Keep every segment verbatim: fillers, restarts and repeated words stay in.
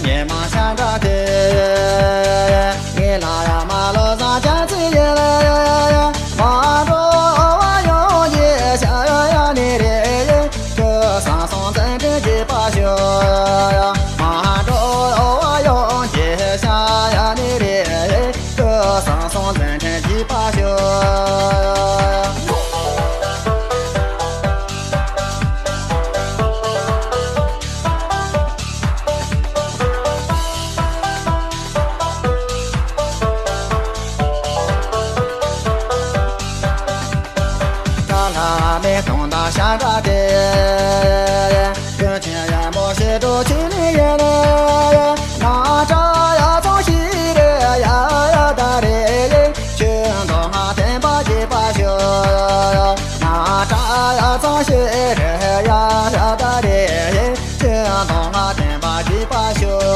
ཉི་མ་ཤར་འདྲ་དེ། ངེད་ལ་ཡང་མ་ལོ་བཟང་ཅན་ཚེ་ཡིན། མ་འགྲོ་བ་ཡོང་གི་ཤ་ཡ་ཡ་ནི་རེད། ཁྱོད་བཟང་སོང་མཛད་འཕྲིན་རྒྱས་པ་ཤོག་མ་འགྲོ་བ་ཡོང་གི་ཤ་ཡ་ནི་རེད། ཁྱོད་བཟང་སོང་མཛད་འཕྲིན་རྒྱས་པ་ཤོག་ཀ་ལ་མེ་དང་ད་ཤ་འདྲ་དེ། ཀུན་མཁྱེན་ཡ་མོ་ཤེས་འགྲོ་ཆེ་ནི་ཡ་ན། ན་ཏྲ་ཡ་ཚང་ཤི་རེ་ཡ་ཡ་ད་རེ། ཁྱོད་མདོ་སྔགས་བསྟན་པ་རྒྱས་པ་ཤོག་ན་ཏྲ་ཡ་ཚང་ཤི་རེ་ཡ་ཡ་ད་རེ། ཁྱོད་མདོ་སྔགས་བསྟན་པ་རྒྱས་པ་ཤོག་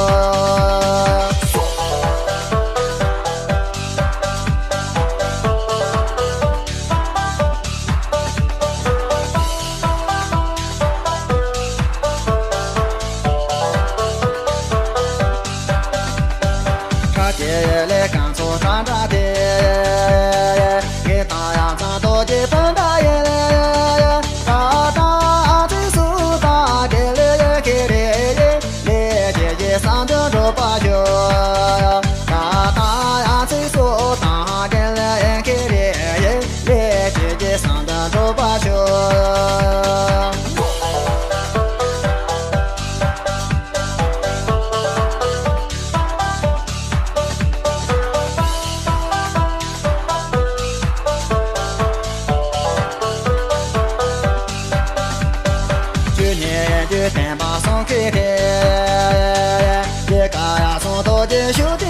ཁ་དེ་ལས་གང་ཚོ་ཁྲ་འདྲ་དེ། ངེད་དང་ཡང་ཚང་རྡོ་རྗེ་སྤུན་ཟླ་ཡིན། ད་ལྟ་ཚེ་སུ་དང་དེ་ལས་ཁེ་རེ་ཡིན། ལས་ཀྱི་ཀྱི་བསམ་དོན་འགྲུབ་པ་ཤོག་ད་ལྟ་ཡང་ཚེ་སུ་དང་དེ་ལས་ཁེ་རེ་ཡིན། ལས་ཀྱི་ཀྱི་བསམ་དོན་འགྲུབ་པ་ཤོག་ཆོས་ཉན་རྒྱུ་བསྟན་པ་སྲུང་མཁན་དེ། དེ་ཀ་ཡ་སོང་རྡོ་རྗེ་ཤུགས་